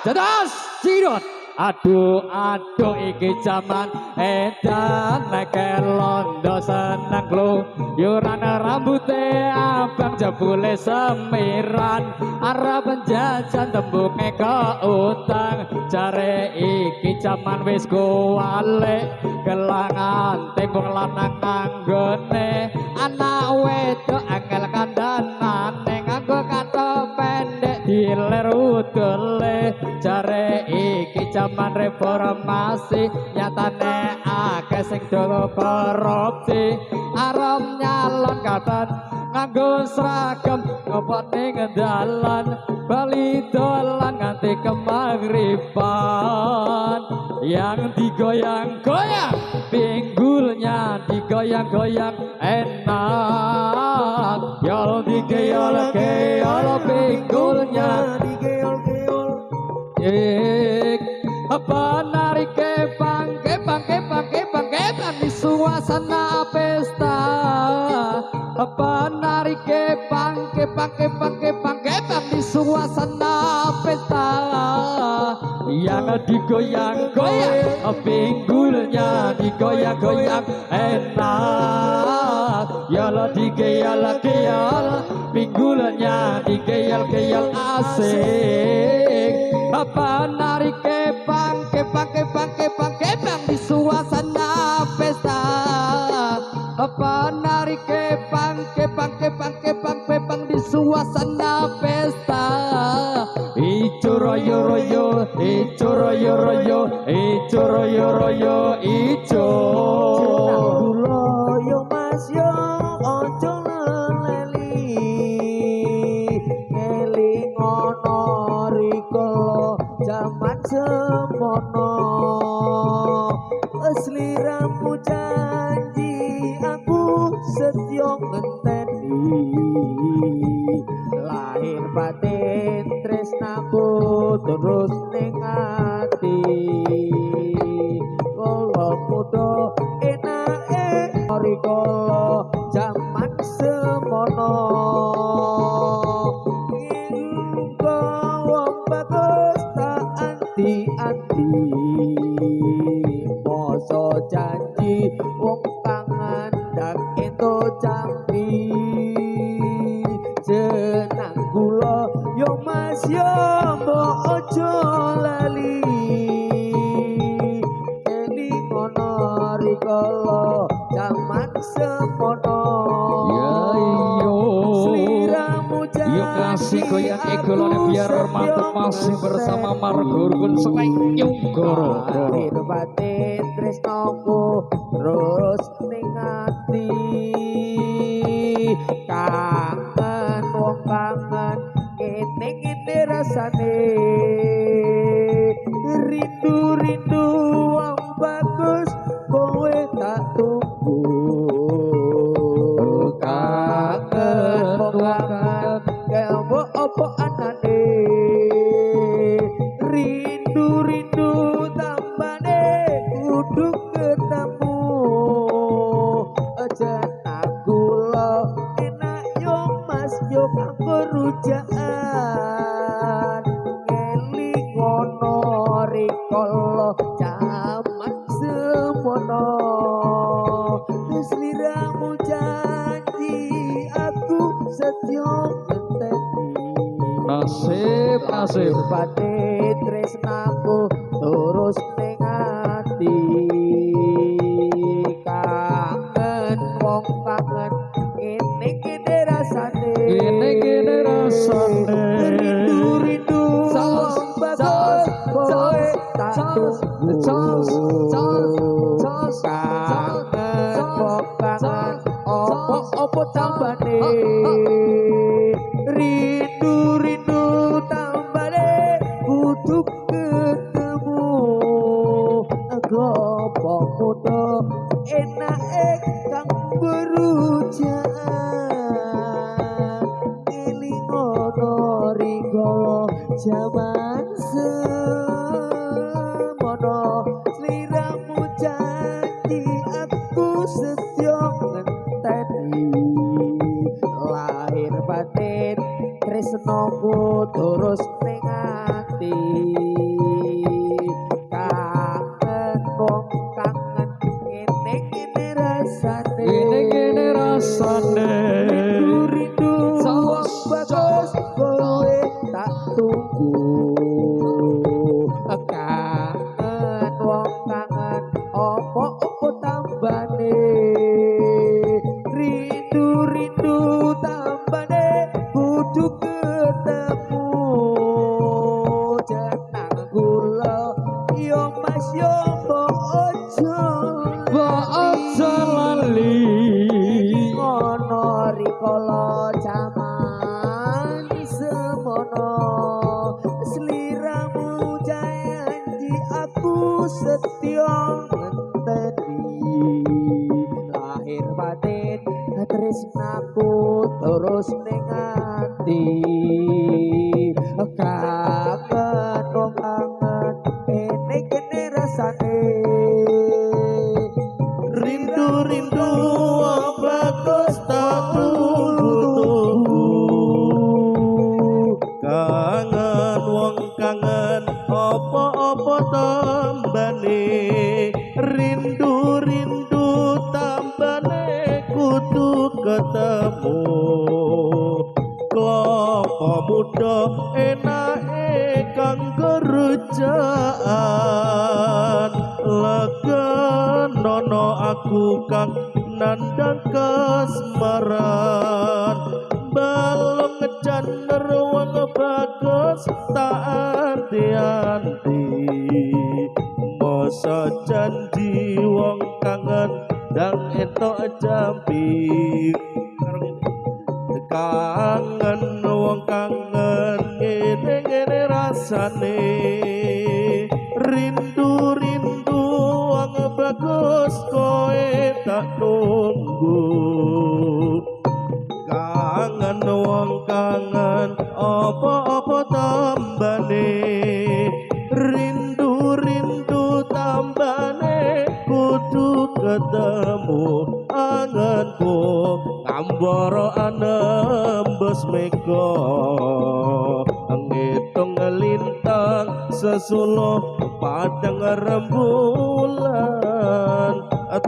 Dados Cirot. Aduh aduh iki jaman edan nek londo seneng kluyuran rambute abang jebule semiran arep jajan tembunge keutang jare iki jaman wis kuwalik gelangan tembung lanang nganggone anak wedok angel kandhanane nganggo kathok pendek diler udele jare iki jaman reformasi nyatane akeh sing do korupsi arep nyalon kapan nganggo seragam ngopo ning dalan bali dolan nganti kemagriban yang digoyang-goyang pinggulnya digoyang-goyang enak yol digeyol-geyol pinggulnya digeyol-geyol ik apa narik kepang kepang kepang kepang kepang di suasana pesta apa narik kepang kepang kepang kepang kepang di suasana pesta yang digoyang-goyang pinggulnya digoyang-goyang enak ya lo digeyal-geyal pinggulnya digeyal-geyal asik apa narik kepang kepang kepang kepang kepang di suasana pesta apa narik kepang kepang kepang kepang kepang di suasana pesta ijo royo royo ijo royo royo ijo royo royo ijo kula yo Mas yo aja leli eling ana rikala jaman semono sliramu janji aku setya ngenteni lahir batin tresnaku terus ning ati kala muda enake rikala jaman semono inggo wong bagus tak anti-anti masa janji wong kang ngandhak entuk jambi jenang kula yo Mas yo mbok aja lali eling ana rikala jaman semono ya iyo sliramu janji yo kasih goyang egolone biar mantep masih bersama Margo Rukun Seleng Nyunggoro lahir batin tresnoku terus ning ati kangen wong kangen ngene-ngene rasane rindu-rindu wong bagus kowe tak tunggu kangen wong kangen kaya apa anane rindu-rindu tambane kudu ketemu jenang kula enak yo Mas yo kanggo rujakan ngeling ana rikala jaman semono sliramu janji aku setya ngenteni nasib nasib batin tresnaku terus ning ati kangen wong kangen ngene-ngene rasane ngene-ngene rasane rindu-rindu wong bagus kowe tak tunggu kangen wong kangen opo-opo tambane rindu-rindu tambane kudu ketemu klopo muda enake kang berujan eling ana rikala jaman semono sliramu janji aku setya ngenteni lahir batin tresnoku terus ning ati. ati. Kangen wong kangen ngene ngene rasane, ngene ngene rasane. Rindu rindu wong bagus kowe tak tunggu. Kangen wong kangen opo-opo tambane, rindu rindu tambane kudu ketemu. Jenang kula yo mas yo mbok ojo lali. Ngono rikala jaman semono, sliramu janji aku setya ngenteni. Lahir batin tresnaku terus ning ati. Kangen wong kangen kene kene rasane. Rindu rindu wong bagus tak tunggu-tunggu. Kangen wong kangen apa-apa tambane, rindu rindu tambane kudu ketemu. Klopo muda enake kanggo rujaan, lega nono aku kang nandang kasmaran. Balung janer wong bagus tak anti-anti, masa janji wong kangen dang entuk jampi. Kangen wong kangen ngene ngene rasane, rindu rindu wong bagus kowe tak tunggu. Kangen wong kangen apa-apa tambane, rindu rindu tambane kudu ketemu. Anganku ngambara anembes mega, ngitung lintang sesuluh padang rembulan.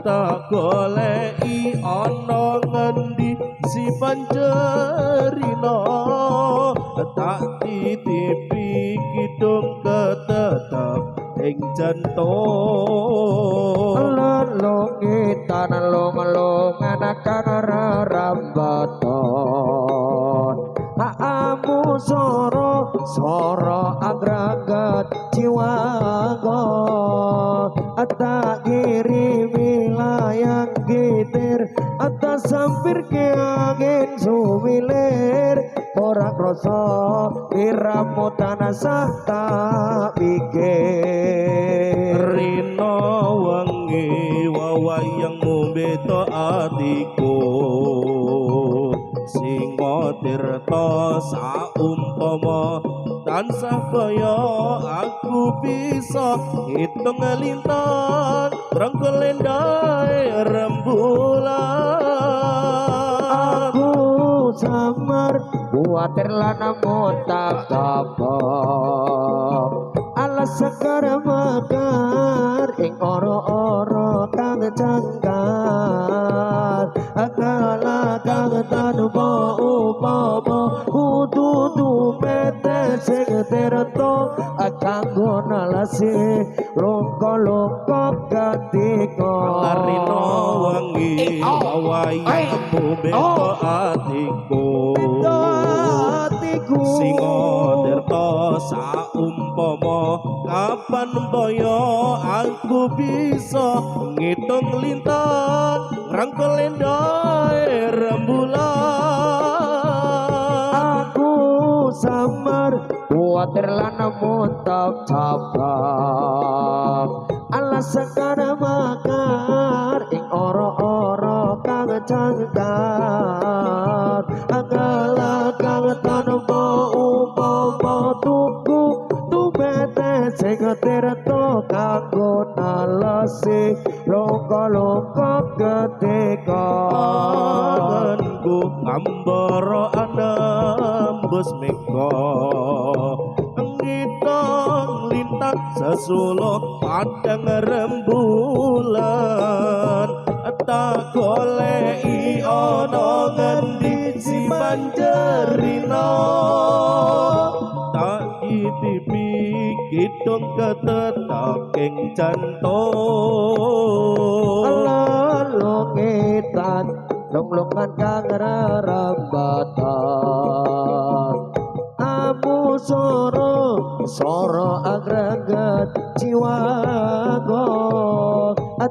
Tak goleki ana ngendi si pancerina, tak titipi kidung ketetep ing jantung. Lelungitan lung-lungan kang rerambaton, aamu soro soro agragat jiwago. Tak kirimi layang gitir, atas sampir ke angin sumilir. Ora krasa iramu tanasah tak pikir. Rino wengi wawayangmu beto atiku, singo tirta saumpama tansah kaya aku bisa ngitung lintang rangkul lendae rembulan. Aku samar kuatir lanamu tak kapok, alas sekar mekar ing oro-oro kang jangkar. Akala kang tanpa upama kudu tumete sing tirta kanggo nalasi longko-longko ketika. Rino wengi wayangmu beto atiku, singo tirta saumpama kapan boyo aku bisa ngitung lintang rangkul lendae rembulan. Aku samar kuatir lanamu tak cabang, alas sekar makar ing oro-oro kang jangkar. Akala kang tanpa upama tuku tumete sing tirta kanggo nalasi longko-longko ketika. Anganku ngambara anembus mega, ngita Sesulo padang rembulan tak goleki ana ngendi si Banjerino tak titipi kidung ketetaking jantung lelongetan longlongan kang rerembatan amu soro soro agregat jiwago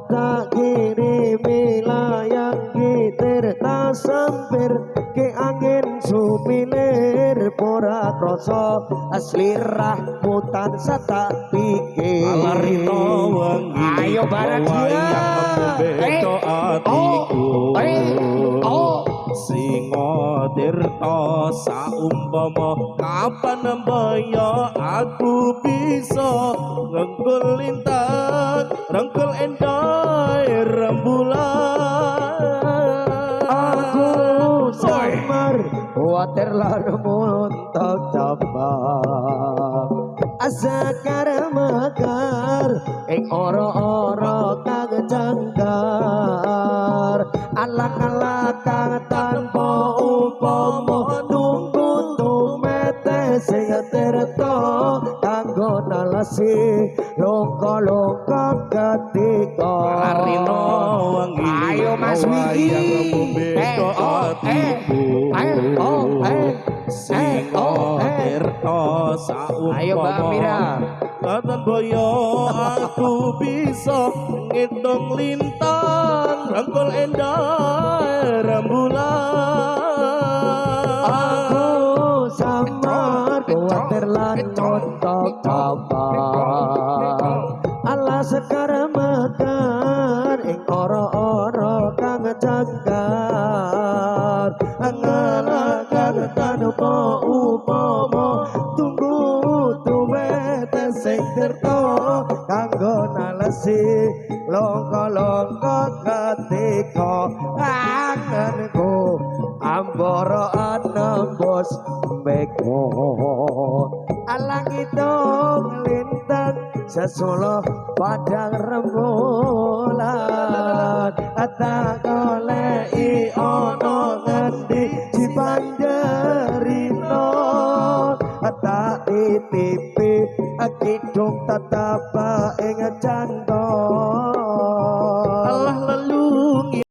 tak kirimi layang gitir tak sempir ke angin sumilir pora kroso aslirah mutan tak pikir. Alarito wengi ayo bareng wayang beda atiku Singo Tirta saumpama kapan mbaya aku bisa rengkul lintang rengkul endah rembulan. Aku samar water lan muntok cabang azakar mekar ing ora-ora kang jangkar alak-alak kang tanpa upama tunggu tumete sing tirta kanggo nalasi longko-longko ketika Larino wengi. Ayo Mas Wiki. Singo Tirta saumpama. Ayo Mbak Mira. Kapan boyo aku bisa ngitung lintang rangkul endah rembulan. Aku samar kuwatir lan contok kabar ala sekar mekar ing ora-ora kang jangkar ngalakan tanpa upama tunggu tuwete sing tirta kanggo nalesi longko-longko ketika anganku ambara anembus meko alang hitung lintang sesolo padang rembulan tak goleki ana ngendi Cipanjerino tak titipi kidung tetep